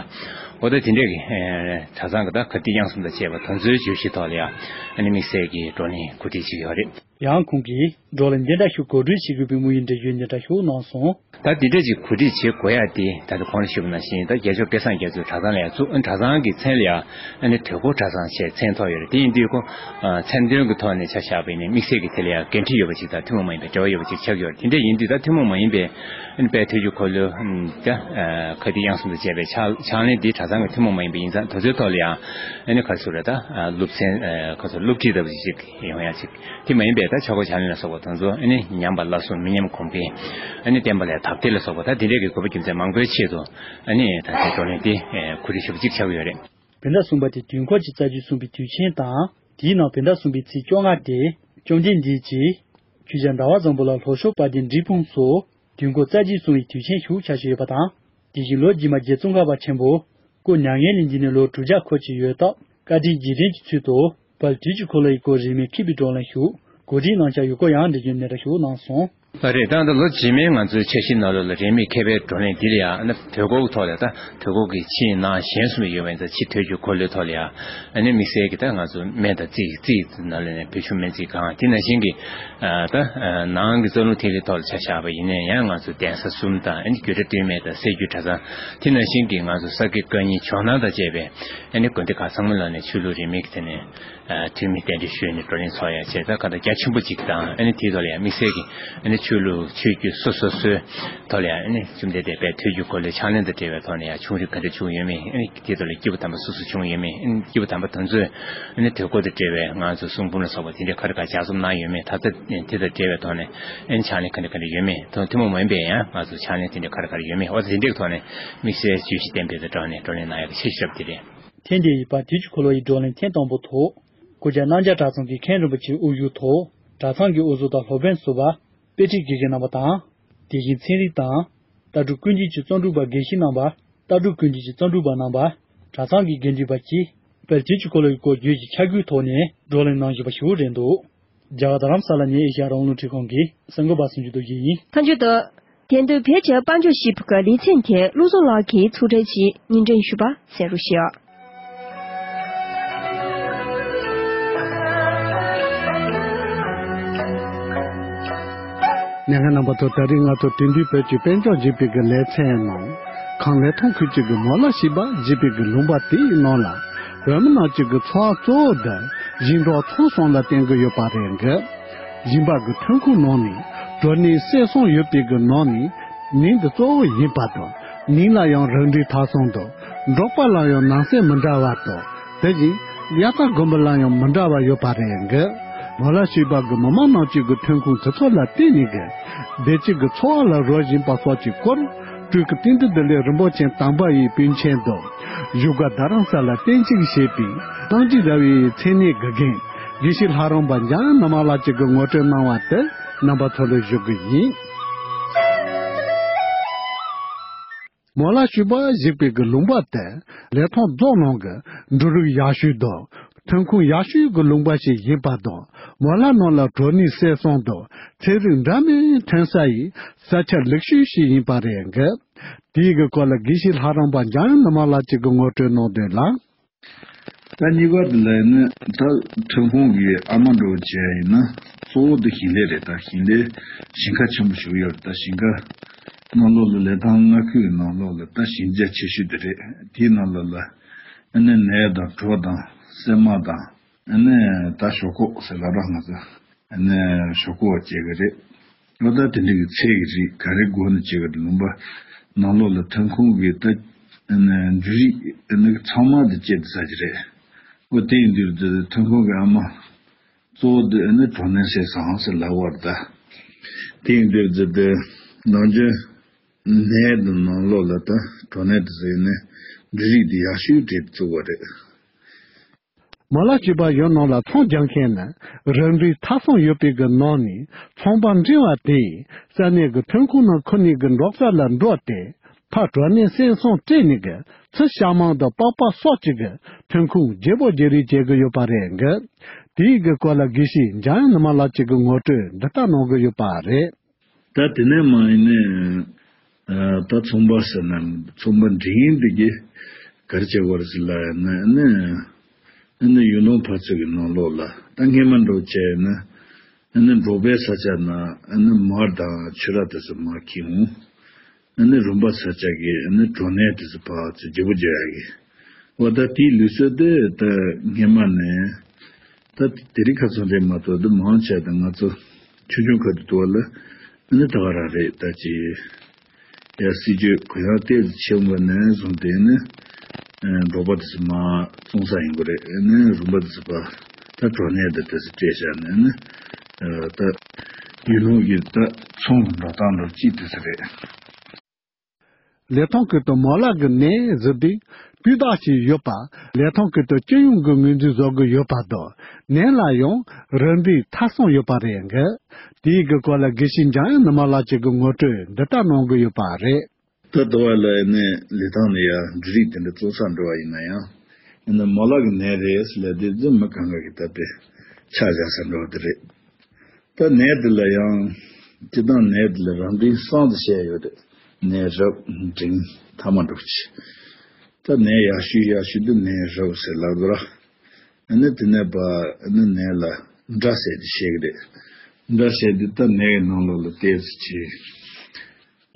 འོ་ད་དེ་འདྲས་ཀྱི་ཨེ་གྲྭ་ཚང་གི་ད་ཁ་ཐིག་དབྱངས་གསུམ་དང་བཅས་པ་དེ་ཚོའི་བརྗོད་གཞི་ཐོག་ལ་ཡང་ཨ་ནི་དམིགས་བསལ་གྱི་བགྲོ་གླེང་གོ་སྒྲིག་བྱེད་ཀྱི་ཡོད་རེད། ཡང་ཁོང་གིས་བགྲོ་གླེང་འདི་འདྲ་ཞིག་གོ་སྒྲིག་བྱེད་དགོས་པའི་དམིགས་ཡུལ་འགྲེལ་བརྗོད་འདི་འདྲ་ཞིག་གནང་སོང་། ད་འདི་འདྲ་ཅིག་གོ་སྒྲིག་བྱེད་དགོས་ཡ་དེ་ད་ལྟ་གོང་ལ་ཞུས་པ་ནང་བཞིན་ད་རྒྱལ་མཆོག་སྐལ་བཟང་རྒྱ་མཚོས་གྲྭ་ཚང་ལ་ཡང་བཙུགས། ཨ་ནི་གྲྭ་ཚང་གི་མཚན་ལ་ཡང་ཨ་ནི་དུས་འཁོར་གྲྭ་ཚང་ཞེས་མཚན་ཐོགས་ཡོད་རེད། དེ་ཡིན་དུས་ཁོ་ཨ་མཚན་དོན་གྱི་ཐོག་ནས་ཆ་བཞག་པ་ཡིན་ན་དམིགས་བསལ་གྱི་དེ་ལ་ཡང་འགན་འཁྲི་ཡོད་པ་ཅིག་དང་ཐུན་མོང་མ་ཡིན་པའི་འབྲེལ་བ་ཡོད་པ་ཅིག་ཆགས་ཡོད་རེད། དེ་འདྲ་ཡིན་དུས་ད་ཐུན་མོང་མ་ཡིན་པའི་ཨ་ནི་དཔལ་དུས་ཀྱི་འཁོར་ལོ་ཨ་ནི་ད་ཨ་ཁ་ཐིག་དབྱངས་གསུམ་དང་བཅས་པའི་ཕྱག་ཕྱག་ལེན་འདི་གྲྭ་ཚང་གི་ཐུན་མོང་མ་ཡིན་པ་ཡིན་ཙང་དེ་ཚོའི་ཐོག་ལ་ཡང་ཨ་ནི་ག་རེ་ཟེར་རེད། ད་ཨ་སློབ་ཚན་ཨ་ག་རེ་ཟེར་སློབ་ཁྲིད་ལྟ་བུ་ཞིག་ཡོང་ཡ་ཅིག་དེ་མ་ཡིན་པའི་ད་ཆོ་ག་ཕྱག་ལེན་ལ་སོགས་པ་དེ་ཚོ་ཨ་ནི་ཉམས་པ་སླར་གསོ་མི་ཉམས་གོང་འཕེལ། ཨ་ནི་བསྟན་པ་ལ་དར་ཐེར་ལ་སོགས་པ་ད་དེ་འདྲས་ཀྱི་དགོས་པ་རྒྱུ་མཚན་མང་པོའི་ཆེད་དུ་ཨ་ནི་ད་ལྟའི་བགྲོ་གླེང་འདི་ཨེ་གོ་སྒྲིག་ཞུ་བ་གཅིག་ཆགས་ཀྱི་ཡོད་རེད། བོད་ཟླ་གསུམ་པ་དེ་དུས་འཁོར་གྱི་རྩ་རྒྱུད་གསུངས་པའི་དུས་ཆེན་དང་། དེའི་ནང་བོད་ཟླ་གསུམ་པའི་ཚེས་བཅོ་ལྔ་སྟེ་བཅོམ་ལྡན་འདས་ཀྱིས་ཆོས་རྒྱལ་ཟླ་བ་བཟང་པོ་ལ་ལྷོ་ཕྱོགས་དཔལ་ལྡན་འབྲས་སྤུངས་སུ་དུས་འཁོར་རྩ་རྒྱུད་གསུངས་པའི་དུས་ཆེན་ཞིག་ཆགས་བཞིན་ཡོད་པ་དང་། དེ་བཞིན་ལོ་རྗེས་མ་རྗེ་ཙོང་ཁ་པ་ཆེན་པོ་སྐུ་མྱ་ངན་ལས་འདས་ནས་ལོ་དྲུག་བརྒྱ་འཁོར་བཞིན་ཡོད་སྟབས། བཀའ་དྲིན་རྗེས་དྲན་གྱི་ཚུལ་དུ་དཔལ་དུས་ཀྱི་འཁོར་ལོ་ཡི་སྐོར་རིན་མེད་མཁས་པའི་བགྲོ་གླེང་ཞིག་གོ་སྒྲིག་གནང་འཆར་ཡོད་སྐོར་ཡང་འགྲེལ་བརྗོད་འདི་འདྲ་ཞིག་གནང་སོང་། ལགས་རེད། ད་ལྟ་ལོ་རྗེས་མའི་ང་ཚོའི་འཆར་གཞི་ནང་ལོགས་ལ་རིན་མེད་མཁས་པའི་བགྲོ་གླེང་འདི་ལ་ཡང་ཨ་ནི་དུས་འཁོར་གྱི་ཐོག་ལ་ད་དུས་འཁོར་གྱི་ཕྱི་ནང་གཞན་གསུམ་ཡོད་པ་ཡིན་ཙང་། ཕྱི་དུས་ཀྱི་འཁོར་ལོའི་ཐོག་ལ་ཡང་ཨ་ནི་དམིགས་བསལ་གྱི་ད་ང་ཚོ་སྨན་དང་རྩིས། རྩིས་ནང་ལོགས་ནས་བོད་ཆུ་སྨན་རྩིས་ཁང་། དེ་ནང་བཞིན་གྱི་ཨ་ད་ཨ་ནང་གི་རྩ་རླུང་ཐིག་ལེའི་ཐོག་ལ་ཆ་བཞག་པ་ཡིན་ན་ཡང་ང་ཚོ་གདན་ས་གསུམ་དང་། ཨ་ནི་རྒྱུད་གྲྭ་སྟོད་སྨད་དང་སྲད་རྒྱུད་གྲྭ་ཚང་། དེ་ནང་བཞིན་གྱི་ང་ཚོ་ས་དགེ་བཀའ་རྙིང་ཇོ་ནང་དང་བཅས་པའི་ཨ་ནི་དགོན་སྡེ་ཁག་ཚང་མ་ལ་ནས་ཆོས་ལུགས་རིས་མེད་ཀྱི་ཐད་ནས་ཨ་འཐུས་མི་གདན་འདྲེན་ཞུས་ནས་བགྲོ་གླེང་ཚོགས་ཡ་བྱས། ད་ག་ད་རྒྱ་ཆེན་པོ་ཅིག་དང་། ཨ་ནི་དེའི་ཐོག་ལ་ཡང་དམིགས་བསལ་གྱི་ཨ་ནི་ཆོས་ལུགས་ཆོས་བརྒྱུད་སོ་སོ་སོའི་ཐོག་ལ་ཡང་ཨ་ནི་བཅོམ་ལྡན་འདས་དཔལ་དུས་ཀྱི་འཁོར་ལོའི་ཕྱག་ལེན་དང་འབྲེལ་བའི་ཐོག་ནས་ཡང་ཆུང་རིགས་ག་འདྲ་བྱུང་ཡོད་མེད། ཨ་ནི་དེའི་ཐོག་ལ་སྐྱེས་བུ་དམ་པ་སུ་སུ་བྱུང་ཡོད་མེད། ཨ་ནི་སྐྱེས་བུ་དམ་པ་དེ་ཚོས་ཨ་ནི་དུས་འཁོར་དང་འབྲེལ་བའི་ང་ཚོ་གསུང་འབུམ་ལ་སོགས་པ་དེ་འདྲའི་ག་རེ་ག་ལྗགས་རྩོམ་གནང་ཡོད་མེད། ད་ལྟ་དེ་དང་འབྲེལ་བའི་ཐོག་ནས་ཨ་ནི་ཕྱག་ལེན་ག་འདྲ་ག་འདྲ་ཡོད་མེད། ཐུན་ཐུན་མོང་མ་ཡིན་པའི་ཡང་ང་ཚོ་ཕྱག་ལེན་དེ་འདྲའི་ག་རེ་ག་རེ་ཡོད་མེད། འོ་དེ་འདྲའི་ཐོག་ནས་དམིགས་བསལ་བརྗོད་གཞི་ལྡན་པའི་དང་སྦྲགས་ནས་བགྲོ་གླེང་གནང་ཡག་གི་འཆར་གཞི་རེད། དེ་འདྲའི་དཔལ་དུས་ཀྱི་འཁོར་ལོ་ཡི་བགྲོ་གླེང་ཐེངས་དང་པོའི་ཐོག་སྐུ་བཅར་གནམ་རྒྱ་གྲྭ་ཚང་གི་མཁན་རིན་པོ་ཆེའི་དབུ་བཞུགས་ཐོག་གྲྭ་ཚང་གི་དབུ་བཟོ་དང་སློབ་དཔོན་ཟུར་པ་དཔེ་ཁྲིད་དགེ་རྒན་རྣམ་པ་དང་། དེ་བཞིན་ཚན་རིག་དང་ལྟ་གྲུབ་ཀུན་རྒྱུད་ཀྱི་རྩོམ་སྒྲིག་པ་དགེ་བཤེས་རྣམ་པ། ལྟ་གྲུབ་ཀུན་རྒྱུད་ཀྱི་རྩོམ་སྒྲིག་པ་རྣམ་པ། གྲྭ་ཚང་གི་དགེ་འདུན་པ་བཅས་དཔལ་དུས་ཀྱི་འཁོར་ལོ་ཡི་སྐོར་བརྗོད་ཀྱི་ཕྱག་བགོས་ཐོག་ནས་བགྲོ་གླེང་གནང་བཞིན་པ་ཞིག་རེད་འདུག། རྒྱ་གར་རྡ་རམ་ས་ལ་ནས་ཨེ་ཤ་ཡ་རང་དབང་རླུང་འཕྲིན་ཁང་གི་གསར་འགོད་པ་སུན་ཅུ་རྡོ་རྗེ་ཡིན། མཐའ་མཇུག་ཏུ། དེང་དུས་བོད་ཀྱི་དཔལ་འབྱོར་ཞིབ་པའི་ལེ་ཚན་དེ་བློ་བཟང་ལགས་ཀྱིས་ཚོགས་གྲལ་གྱིས་སྙན་སྒྲོན་ཞུས་པ་གསན་རོགས་ཞུ། ཉན་མཁན་རྣམ་པ་ཚོ། ད་རིང་ང་ཚོ་དེང་དུས་བོད་ཀྱི་དཔལ་འབྱོར་ཞིབ་པའི་གི་ལེ་ཚན་ནང་། གངས་ལེ་ཐང་ཁུལ་གཅིག་གི་མོ་ལ་ཞེས་པ་ཞེས་པའི་གི་ལུང་པ་དེའི་ནང་ལ། བོད་མི་རྣམས་ཀྱི་གི་འཚོ་བ་གཙོ་བོ་འདི་ཞིང་འབྲོག་ཚོང་ཟོང་ལ་བརྟེན་གི་ཡོད་པ་རེད་འགི། ཞིང་པ་གི་ཐོན་ཁུངས་ནང་ནས་གྲོ་ནས་སེལ་སོང་ཡོད་པའི་གི་ནང་ནས་ནས་འདི་གཙོ་བོ་ཡིན་པ་དང་། ནས་ལ་ཡང་རིན་འབྲས་ཐ་ཚང་དང་། འབྲོག་པ་ལ་ཡང་ནང་གསེས་མི་འདྲ་བ་དང་། དེ་བཞིན་དབྱར་རྩྭ་དགུན་འབུ་ལ་ཡང་མི་འདྲ་བ་ཡོད་པ་རེད་འགི། མོ་ལ་ཞེས་པ་གི་མི་མང་རྣམས་ཀྱི་གི་ཐོན་ཁུངས་དེ་ཚོ་ལ་བརྟེན་ནས་གི། བདེ་སྐྱིད་ཀྱི་འཚོ་བ་ལ་རོལ་བཞིན་པ་སོགས་ཀྱི་སྐོར། སྤྲུལ་སྐུ་བསྟན་འཛིན་བདེ་ལེགས་རིན་པོ་ཆེ་དམ་པ་ཡི་པཎ་ཆེན་དང་། བཞུགས་སྒར་རྡ་རམ་ས་ལ་རྟེན་གཞི་བྱས་པའི་གཙང་རྒྱུད་ཟླ་བའི་མཚན་གནས་དགེ་རྒན། དགེ་བཤེས་ལྷ་རམས་པ་འཇམ་དབྱངས་ཉི་མ་ལགས་ཀྱིས་གི་ངོ་སྤྲོད་གནང་བ་དེ་རྣམ་པ་ཚོ་ལ་ཞུ་གི་ཡིན། མོ་ལ་ཞེས་པ་ཞེས་པའི་གི་ལུང་པ་དེ་ལེ་ཐང་རྫོང་ནང་གི་འབྲུ་རིགས་ཡག་ཤོས་དང་ཐོན་ཁུངས་ཡག་ཤོས་ཀྱི་ལུང་པ་ཞིག་ཡིན་པ་དང་། མོ་ལ་ནང་ལ་གྲོ་ནས་སེལ་སོང་དང་ཚལ་རིགས་འདྲ་མིན་ཐོན་ས་ཡི་ས་ཆ་ལེགས་ཤོས་ཤིག་ཡིན་པ་རེད་འགི། དེའི་གི་སྐོར་ལ་དགེ་བཤེས་ལྷ་རམས་པ་འཇམ་དབྱངས་ཉི་མ་ལགས་ཀྱིས་གི་ངོ་སྤྲོད་གནང་དོན་ལ། ད་གཉིས་པ་དེ་ལ་ནི་ད་ཐོན་ཁུངས་ཀྱི་ཨ་མ་འགྲོ་བྱས་ཡིན་ན་གཙོ་བོ་དེ་ཞིང་ལས་རེད། ད་ཞིང་ལས་ཞིང་ཁ་ཆེན་པོ་ཞིག་ཡོད་རེད། ད་ཞིང་ཁ་ནང་ལོགས་ལ་ལེ་ཐང་མངའ་ཁུལ་གྱི་ནང་ལོགས་ལ་ད་ཞིང་རྒྱ་ཆེ་ཤོས་དེ་རེད། དེའི་ནང་ལོགས་ལ་ཨ་ནི་ནས་དང་གྲོ་དང་སྲན་མ་དང་། ཨ་ནི་ད་ཞོག་ཁོག་ཟེར་ལབ་ར་ང་ཚོ། ཨ་ནི་ཞོག་ཁོག་བྱེད་གི་རེད། ཨོ་ད་དེ་འདྲ་གི་ཚལ་གི་རིགས་ག་རེ་དགོས་ན་བྱེད་གི་རེད། ལུང་པ་ནང་ལོགས་ལ་ཐོན་ཁུངས་གི་ད་ཨ་ནི་འབྲུ་རིགས་ཨ་ནི་ཚང་མ་དེ་སྤྱད་དེ་ཟ་གི་རེད། ཨོ་དེ་ཡིན་དུས་དེ་ཐོན་ཁུངས་གི་ཨ་མ་གཙོ་བོ་དེ་ཨ་ནི་གྲོ་ནས་སེལ་སོང་ཟེར་ལབ་པ་རེད་ད། དེ་ཡིན་དུས་དེ་དེ་ནམ་རྒྱུན་ནས་དེ་ནང་ལོགས་ལ་ད་གྲོ་ནས་དེ་ཟེར་ནས་འབྲུ་རིགས་དེ་ཡག་ཤོས་དེ་བཙུགས་པ་རེད། མོ་ལ་ཞེས་པ་ཡུལ་ནང་ལ་ཚོང་རྒྱག་མཁན་ནི་རིན་འབྲས་ཐ་ཚང་ཡོད་པའི་གི་ནང་ནས་ཚོང་པ་འབྲིང་བ་དེས་ས་གནས་ཀྱི་ཐོན་ཁུངས་རྣམས་ཁུར་ནས་གི་འབྲོག་ས་ལ་འགྲོ་སྟེ་ཕར་གྲོ་ནས་སེལ་སོང་སྤྲད་ནས་གི་ཚུར་ཤ་མང་དང་པགས་པ་སོགས་ཀྱི་གི་ཐོན་ཁུངས་བརྗེ་པོ་བརྗེ་རེས་བྱེད་གི་ཡོད་པ་རེད་གི། དེའི་གི་སྐོར་ལ་དགེ་བཤེས་འཇམ་དབྱངས་ཉི་མ་ལགས་ཀྱིས་གི་ངོ་སྤྲོད་འདི་ལྟར་གནང་གི་ཡོད་པ་རེད། ད་དེ་ནས་མ་ཡིན་ནས་ཨ་ད་ཚོང་པ་ཟེར་ན་ཚོང་པ་འབྲིང་འདི་གི་ག་རེ་བྱེད་དགོས་རེད་ཟེར་ལབ་ཡ་ན་ཨ་ནི་ཨ་ནི་ཡུལ་ལུང་ཕར་ཚུར་གི་ནང་ལོགས་ལ་ད་སྔས་མ་འདྲ་བོ་བྱས་ན་ཨ་ནི་འབྲོག་པའི་ས་ཆ་ན་ཨ་ནི་མར་དང་ཆུ་རགས་དེ་ཚོ་མར་འཁྱེར་འོང་། ཨ་ནི་རུམ་པ་ས་ཆ་གི་ཨ་ནི་གྲོ་ནས་དེ་ཚོ་ཕར་ཚུར་བརྗེ་པོ་བརྗེ་ཡ་གི། འོ་ད་དེའི་ལུགས་སྲོལ་དེ་ད་སྔས་མ་ནས་ད་དེ་རིང་ཁ་སང་རེད་མ་གཏོགས་འདི་མང་ཆེ་ད་ང་ཚོ་ཆུང་ཆུང་ཁ་ཐུག་ཏུ་བ་ལ་ཨ་ནི་ད་ག་རང་རེད། ད་ཅི་ཡ་སྲིད་ཇུས་གུ་ཡངས་ཏོག་ཙམ་ཕྱིན་པ་ནས་བཟུང་སྟེ་ནི་འབྲོག་པ་དེ་ཚོ་མར་བཙོང་ས་ཡིན་དགོས་རེད། ཨ་ནི་རུམ་པ་དེ་ཚོ་ཕར་ད་གྲོ་ནས་དེ་དེ་ཚོ་སྤྲད་བཞག་ནས་ནི་ད་ཡུལ་ལུང་གི་ད་ཚོང་གི་འགྲོ་སྟངས་འདྲ་ཅིག་དེ་ཚོ་རེད། ལི་ཐང་ཁུལ་དུ་མོ་ལ་གི་ནས་ཟེར་དུས་སྤུས་དག་ཅིག་ཡོད་པ། ལི་ཐང་ཁུལ་དུ་སྤྱི་ཡོངས་ཀྱི་ངོས་འཛིན་བཟོ་གི་ཡོད་པ་དང་། ནས་ལ་ཡང་རིན་འབྲས་ཐ་ཚང་ཡོད་པ་རེད་འགི། དེའི་གི་སྐོར་ལ་དགེ་བཤེས་འཇམ་དབྱངས་ཉི་མ་ལགས་ཀྱིས་གི་ངོ་སྤྲོད་འདི་ལྟར་གནང་གི་ཡོད་པ་རེད། ད་ལྟ་བ་ལ་ནས་ལི་ཐང་ནས་ཡར་འབྲུ་རིགས་དེ་འདྲ་བཙོང་ས་འགྲོ་བ་ཡིན་ན་ཡང་ནས་མོ་ལ་གི་ནས་རེད་ཟེར་ལབ་དུས་ཙམ་མི་གང་ག་གི་ད་དཔེ་ཆ་བཞག་ས་འགྲོ་བ་དེ་རེད། ད་ནས་དེ་ལ་ཡང་སྤྱིར་བཏང་ནས་དེ་ལ་རང་བཞིན་བསམ་དུ་བཤད་ཡོད་རེད། ནས་རབ་འབྲིང་ཐ་མ་འགྲོ་ཆེ། ད་ནས་ཡག་ཤོས་ཡག་ཤོས་དེ་ནས་རབ་ཟེར་ལབ་དགོས་ར། ཨ་ནི་དེ་ནས་པ་ཨ་ནི་ནས་ལ་འདྲ་ཟེར་དེ་བཤད་གི་རེད། འདྲ་ཟེར་དེ་ད་ནས་ཀྱི་ནང་ལོགས་ལ་ཏོག་ཙམ་ཆེ།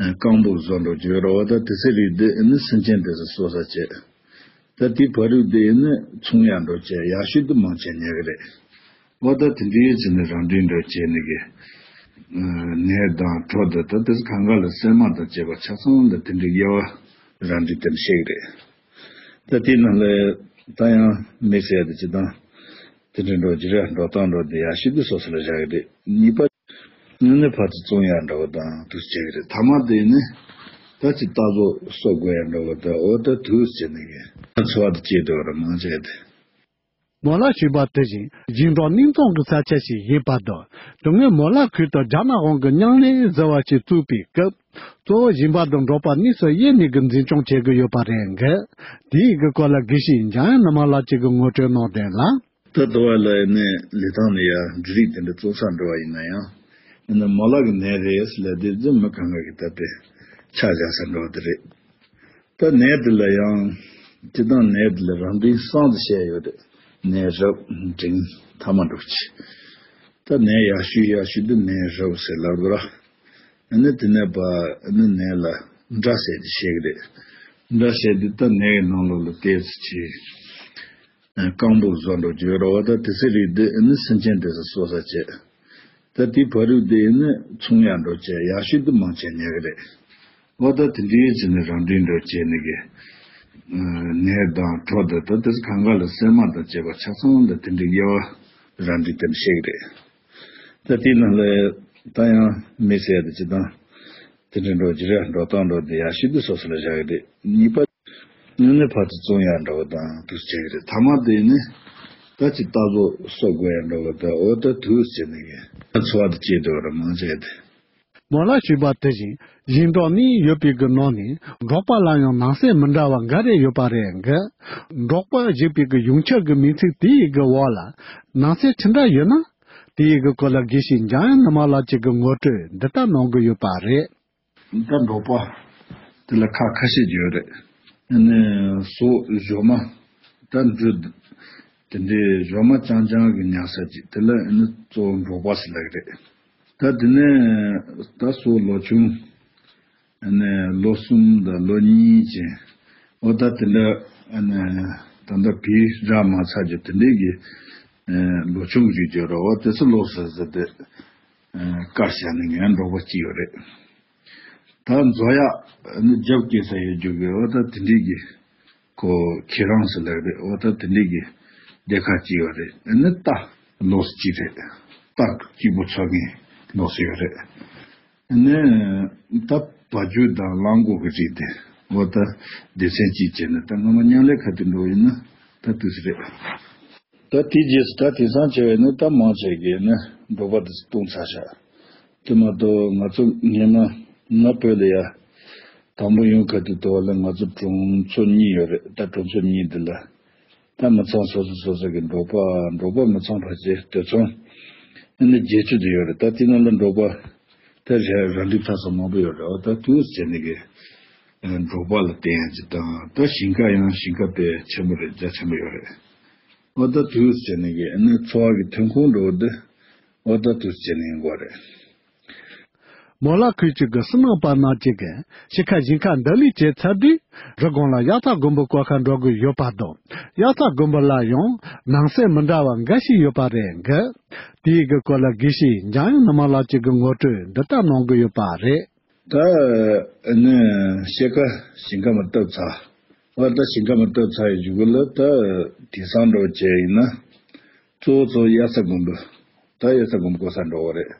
རྐང་པོ་བཟོ་འགྲོ་རྒྱུ་ར་བ། ད་དེ་ཚེ་རིགས་འདི་ཨ་ནི་སེམས་ཅན་དེ་ཚོ་གསོ་ས་བྱེད། ད་དེའི་བར་དུ་དེ་ནི་ཚོང་ཡག་འགྲོ་བྱས་ཡག་ཤོས་དེ་མང་ཆེ་ཉར་གི་རེད། འོ་ད་དེ་འདྲའི་ཡོད་ཚེ་ནི་རང་འདྲེན་འགྲོ་བྱས་ནི་གི། ནས་དང་གྲོ་དང་ད་དེ་ཚོ་གང་ག་ལ་སྲན་མ་དང་བཅས་པ་ཆ་ཚང་ལ་དེ་འདྲའི་དབྱེ་བ་རང་འདྲེན་དེ་འདྲ་བཤད་གི་རེད། ད་དེའི་ནང་ལ་ད་ཡང་མི་ཟེར་དེ་ཅི་དང་། དེ་འདྲའི་འགྲོ་རྒྱུ་རེད། འགྲོ་སྟངས་འགྲོ་དེ་ཡག་ཤོས་དེ་སོ་སོ་ལ་བཞག་གི་རེད། གཉིས་པ། ནི་ནི་ཕར་ཚུར་བཙོང་ཡག་འདྲ་བོ་དང་དུ་བྱེད་ཀྱི་རེད། ཐ་མ་དེ་ནི་ད་ཅི་ལྟ་བཟོ་གསོ་དགོས་ཡག་འདྲ་བོ་དང་འོ་ད་དུ་བྱེད་ནི་གི་འཚོ་བ་དེ་སྐྱེལ་འདོད་ར་མང་ཆེ་དེ། མོ་ལ་ཞེས་པ་དེ་བཞིན་ཞིང་འབྲོག་གནས་མཚམས་ཀྱི་ས་ཆ་ཞིག་ཡིན་པ་དང་། དེ་སྔོན་མོ་ལ་ཁུལ་དུ་རྒྱ་ནག་དབང་གི་མཉམ་ལས་ཟེར་བ་ཞིག་བཙུགས་པའི་སྐབས། གཙོ་བོ་ཞིང་པ་དང་འབྲོག་པ་གཉིས་སུ་དབྱེ་ནས་ཀྱི་འཛིན་སྐྱོང་བྱེད་ཀྱི་ཡོད་པ་རེད་འགི། དེའི་གི་སྐོར་ལ་དགེ་བཤེས་འཇམ་དབྱངས་ཉི་མ་ལགས་ཀྱིས་གི་ངོ་སྤྲོད་གནང་དོན་ལ། ད་དུ་བ་ལ་ནི་ལི་ཐང་ནས་ཡ་འབྲུ་རིགས་དེ་འདྲ་བཙོང་ས་འགྲོ་བ་ཡིན་ན་ཡང་། ཨ་ནི་མོ་ལགས་ཀྱི་ནས་རེད་ཟེར་ལབ་དུས་ཙི་མི་གང་ག་གི་ད་དེ་ཆ་བཞག་ས་འགྲོ་བ་དེ་རེད། ད་ནས་དེ་ལ་ཡང་སྤྱི་བཏང་ནས་དེ་ལ་རང་འགྲེལ་གསང་དུ་བཤད་ཡོད་རེད། ནས་རབ་འབྲིང་ཐ་མ་འགྲོ་ཆེ། ད་ནས་ཡག་ཤོས་ཡག་ཤོས་དེ་ནས་རབ་ཟེར་ལབ་དགོས་ར། ཨ་ནི་དེ་ནས་པ་ཨ་ནི་ནས་ལ་འདྲ་ཟེར་དེ་བཤད་གི་རེད། འདྲ་ཟེར་དེ་ད་ནས་ཀྱི་ནང་ལོགས་ལ་ཏོག་ཙམ་ཅིག་རྐང་པོ་བཟོ་འགྲོ་རྒྱུ་ཡོད་ར་བ། ད་དེ་ཚེ་རིགས་དེ་ཨ་ནི་སེམས་ཅན་དེ་ཚོ་གསོ་ས་བྱས། ད་དེའི་བར་དུ་དེ་ནི་ཚོང་ཡག་འགྲོ་བྱས་ཡག་ཤོས་དེ་མང་ཆེ་ཉར་གི་རེད། འོ་ད་དེ་འདྲའི་བྱས་ནས་རང་འགྲེལ་འགྲོ་བྱས་ནས་གི། ནས་དང་གྲོ་དང་ད་དེ་ཚོ་གང་ག་ལ་སྲན་མ་དང་བཅས་པ་ཆ་ཚང་ལ་དེ་འདྲའི་དབྱེ་བ་རང་འགྲེལ་དེ་འདྲ་བཤད་གི་རེད། ད་དེའི་ནང་ལ་ད་ཡང་མི་ཟེར་ཡ་དེ་སྤྱི་བཏང་དེ་འདྲ་འགྲོ་རྒྱུ་རེད། འགྲོ་སྟངས་འགྲོ་དེ་ཡག་ཤོས་དེ་སོ་སོ་ལ་བཞག་གི་རེད། གཉིས་པ། ནི་ནི་ཕར་ཚུར་བཙོང་ཡག་འདྲ་བོ་དང་དུ་བྱེད་ཀྱི་རེད། ཐ་མ་དེ་ནི་ད་ཅི་ལྟ་བཟོ་གསོ་དགོས་ཡག་འདྲ་བོ་དང་འོ་ད་དུ་བྱེད་ནི་གི་ད་འཚོ་བ་དེ་སྐྱེལ་འདོད་ར་མང་ཆེ་དེ། མོ་ལ་ཞུས་པ་དེ་བཞིན་ཞིང་འབྲོག་གནས་ཡོད་པའི་གི་ནང་ནས་འབྲོག་པ་ལ་ཡང་ནང་གསེས་མི་འདྲ་བ་འགའ་རེ་ཡོད་པ་རེད་གི། འབྲོག་པ་ཞེས་པའི་གི་ཡོངས་ཁྱབ་ཀྱི་མིང་ཚིག་དེ་ཡི་གི་འོག་ལ་ནང་གསེས་ཅི་འདྲ་ཡོད་ན། དེ་ཡི་གི་སྐོར་ལ་དགེ་བཤེས་འཇམ་དབྱངས་ནུ་མ་ལགས་ཀྱི་གི་ངོ་སྤྲོད་འདི་ལྟར་གནང་གི་ཡོད་པ་རེད། ད་འབྲོག་པ་དེ་ལ་ཁག་ཁ་ཤས་ཡོད་རེད། ཨ་ནི་ཟོག་གཞོན་མ་ད་འབྲུ་དེ་འདྲའི་གཞོན་མ་རྐྱང་རྐྱང་གི་ཉར་ས་ཅིག་དེ་ལ་ཨ་ནི་གཙོ་བོ་འབྲོག་པ་ཟེར་ལབ་ཀྱི་རེད། ད་དེ་ནས་ད་ཟོག་ལོ་ཆུང་ཨ་ནི་ལོ་གསུམ་དང་ལོ་གཉིས་ཅན། འོ་ད་དེ་འདྲ་ཨ་ནི་ད་ལྟ་བི་ར་མ་ཚ་རྒྱུ་དེ་འདྲའི་གི་ལོ་ཆུང་རིགས་ཡོད་རེད། འོ་དེ་ཚོ་ལོ་ཟེར་ཟེར་དེ་བཀར་བཞག་ནས་ངའི་འབྲོག་པ་གཅིག་ཡོད་རེད། ད་འཛོ་ཡག་ནི་རྒྱབ་སྐྱེས་ས་ཡོད་རྒྱུ་གི་འོ་ད་དེ་འདྲའི་གི་ཁོ་ཁྱེད་རང་ཟེར་ལབ་རེད། འོ་ད་དེ་འདྲའི་གི་སྡེ་ཁག་གཅིག་ཡོད་རེད། ཨ་ནི་རྟ་ལོ་གཅིག་རེད། རྟ་གཅིག་པོ་འཚོ་མཁན་ལོ་ཡོད་རེད། ཨ་ནི་ད་བ་རྒྱུད་དང་གླང་གོག་གི་རིགས་དེ་འོ་ད་སྡེ་ཚན་གཅིག་བྱས་ནས་ད་སྔ་མ་མཉམ་ལས་ཁ་དེ་འགྲོ་ཡིན་ན་ད་དུས་རེད། ད་དེའི་རྗེས་སུ་ད་དེང་སང་བྱས་པས་ནི་ད་མང་ཆེ་གིས་ནི་འབྲོག་པ་དེ་ཚོ་བཏུང་ཚར་ཤག་དེ་མ་གཏོགས་ང་ཚོ་སྔོན་མ་ང་བོད་ལ་ཡ་དང་པོ་ཡོང་ཁ་དུས་དུ་བ་ལ་ང་ཚོ་གྲོང་ཚོ་གཉིས་ཡོད་རེད། ད་གྲོང་ཚོ་གཉིས་འདི་ལ་ད་མི་ཚང་སོ་སོ་སོ་སོ་གི་འབྲོག་པ་འབྲོག་པ་མི་ཚང་ཕལ་ཆེར་དེ་ཚོ་ཨ་ནི་བརྒྱད་ཅུ་དེ་ཡོད་རེད། ད་དེ་ནང་ལ་འབྲོག་པ་ད་ར་ར་འདྲི་ཐ་ཚོ་མང་པོ་ཡོད་རེད། འོ་ད་དུས་བྱས་ནས་གི་འབྲོག་པ་ལ་བརྟེན་ཡ་ཅིག་དང་ད་ཞིང་ཁ་ཡང་ཞིང་ཁ་དཔེ་ཆེན་པོ་རེད། རྒྱ་ཆེན་པོ་ཡོད་རེད། འོ་ད་དུས་བྱས་ནས་གི་ཨ་ནི་འཚོ་བ་གི་ཐོན་ཁུངས་འགྲོ་འདི་འོ་ད་དུས་བྱས་ནས་ཡིན་དགོས་རེད། མོ་ལ་ཁུལ་གཅིག་གི་སུ་ནང་པ་ནང་གཅིག་གི་ཕྱི་ཁ་ཞིང་ཁ་འདི་ལས་བྱེད་ཚར་དུས་རི་སྒང་ལ་དབྱར་རྩྭ་དགུན་འབུ་བརྐོ་ཁ་འགྲོ་གི་ཡོད་པ་དང་། དབྱར་རྩྭ་དགུན་འབུ་ལ་ཡང་ནང་གསེས་མི་འདྲ་བ་འགའ་ཞིག་ཡོད་པ་རེད་གི། དེའི་གི་སྐོར་ལ་དགེ་བཤེས་འཇམ་དབྱངས་ནུ་མ་ལགས་གཅིག་གི་ངོ་སྤྲོད་འདི་ལྟར་གནང་གི་ཡོད་པ་རེད། ད་ཨ་ནི་ཕྱེད་ཀ་ཞིང་ཁ་མ་བཏབ་ཚར། འོ་ད་ཞིང་ཁ་མ་བཏབ་ཚར་ཡི་གཞུག་གུ་ལ་ད་དེང་སང་འགྲོ་བྱས་ཡིན་ན་གཙོ་བོ་གཙོ་བོ་དབྱར་རྩྭ་དགུན་འབུ། ད་དབྱར་རྩྭ་དགུན་འབུ་བརྐོ་ས་འགྲོ་བ་རེད།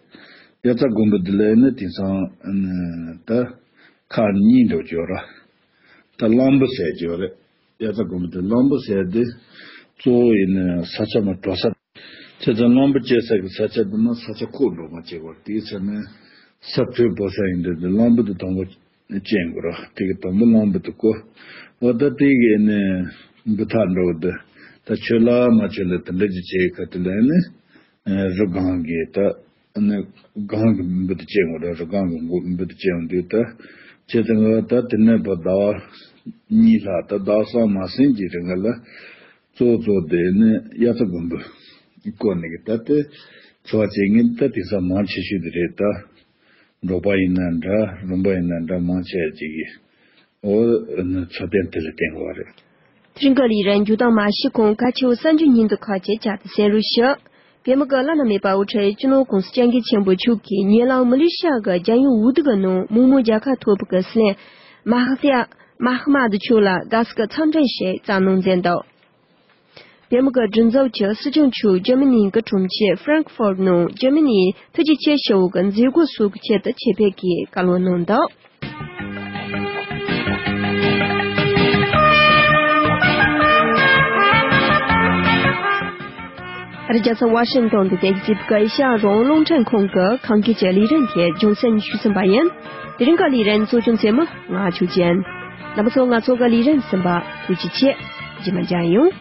དབྱར་རྩྭ་དགུན་འབུ་འདི་ལ་ནི་དེང་སང་ཨ་ནི་ད་ཁག་གཉིས་འགྲོ་གི་ཡོད་ར། ད་གླང་འབུ་ཟེར་གྱི་ཡོད་རེད། དབྱར་རྩྭ་དགུན་འབུ་འདི་གླང་འབུ་ཟེར་དེ་གཙོ་བོ་ཡིན་ན་ས་ཆ་མ་དྲོ་ས། བྱས་ཙང་གླང་འབུ་སྐྱེ་ས་གི་ས་ཆ་དེ་མ་ས་ཆ་ཁོག་འགྲོ་མ་སྐྱེ་བར་དེའི་ཚེ་ནས་ས་འཕྲོད་པོ་ས་ཡིན་དུས་དེ་གླང་འབུ་དེ་དང་པོ་སྐྱེ་དགོས་ར། དེ་གི་དང་པོ་གླང་འབུ་དེ་བརྐོ། འོ་ད་དེ་གི་ནས་འབུ་ཐག་འགྲོ་དེ་ད་ཆོད་ལ་མ་ཆོད་ལ་དེ་འདྲ་ཅིག་བྱེད་ཁ་དེ་ལ་ནི་རི་སྒང་གི་ད་ནི་སྒང་གི་འབུ་དེ་སྐྱེ་དགོས་ར། རི་སྒང་གི་འབུ་དེ་སྐྱེ་འོང་དུས་ད་བྱས་ཙང་ད་དེ་ནས་བར་ཟླ་བ་གཉིས་ལྷག་ད་ཟླ་བ་གསུམ་མ་ཟིན་གྱི་རིང་ལ། གཙོ་བོ་གཙོ་བོ་དེ་ནི་དབྱར་རྩྭ་དགུན་འབུ་བརྐོ་ནས་གི་ད་ལྟའི་འཚོ་བ་བྱེད་མཁན་ད་དེང་སང་མང་ཆེ་ཤོས་དེ་རེད། ད་འབྲོག་པ་ཡིན་ན་འདྲ་ལུང་པ་ཡིན་ན་འདྲ་མང་ཆེ་ཅིག་གིས་འོ་ནི་འཚོ་རྟེན་དེ་ལ་བརྟེན་དགོས་པ་རེད། དེ་རིང་གི་ལས་རིམ་མཇུག་དང་མ་ཤི་གོང་ཁ་ཆེའུ་གསར་འགྱུར་ཉིན་དུ་ཁག་ཅེས་བྱ་དེ་གསན་རོགས་ཞུ། པད་མ་གི་བླ་ན་མེད་པ་དབུ་ཁྲིད་སྤྱི་ནོར་༸གོང་ས་༸སྐྱབས་མགོན་ཆེན་པོ་མཆོག་གིས་ཉེ་ལམ་མ་ལེ་ཤི་ཡ་གི་རྒྱལ་ཡོངས་འོས་བསྡུ་གི་ནང་མི་དམངས་རྒྱལ་ཁ་ཐོབ་པའི་གི་སྲིད་བློན་མ་ཧ་ཐི་ཡ་མ་ཧ་མ་ཏི་མཆོག་ལ་དགའ་བསུ་གི་འཚམས་འདྲི་ཞིག་བསྩལ་གནང་མཛད་འདུག་པད་མ་གི་མགྲིན་ཚབ་ཀྱི་སྲིད་སྐྱོང་མཆོག་འཇར་མ་ནི་གི་གྲོང་ཁྱེར་ཧྥ་རན་ཁི་ཧྥོར་ནང་འཇར་མ་ནིའི་ཐུགས་རྗེ་ཆེ་ཞུ་བ་གི་མཛད་སྒོ་སོགས་ཀྱི་ཆེད་དུ་ཆེད་ཕེབས་ཀྱིས་བཀའ་སློབ་གནང་འདུག་ཨ་རི་རྒྱལ་ས་ཝ་ཤིང་ཏོན་དུ་བསྡད་ཀྱི་ཨེ་ཤ་ཡ་རང་དབང་རླུང་འཕྲིན་ཁང་གི་ཁམས་སྐད་ཀྱི་ལས་རིམ་དེ་རྒྱང་སྲིང་ཞུས་ཟིན་པ་ཡིན། དེ་རིང་གི་ལས་རིམ་གཙོ་སྐྱོང་མཛད་མི་ང་ཆོས་ཅན། རྣམ་པ་ཚོ་ང་ཚོ་གི་ལས་རིམ་གསན་པ་ཐུགས་རྗེ་ཆེ། རྗེས་མ་མཇལ་ཡོང་།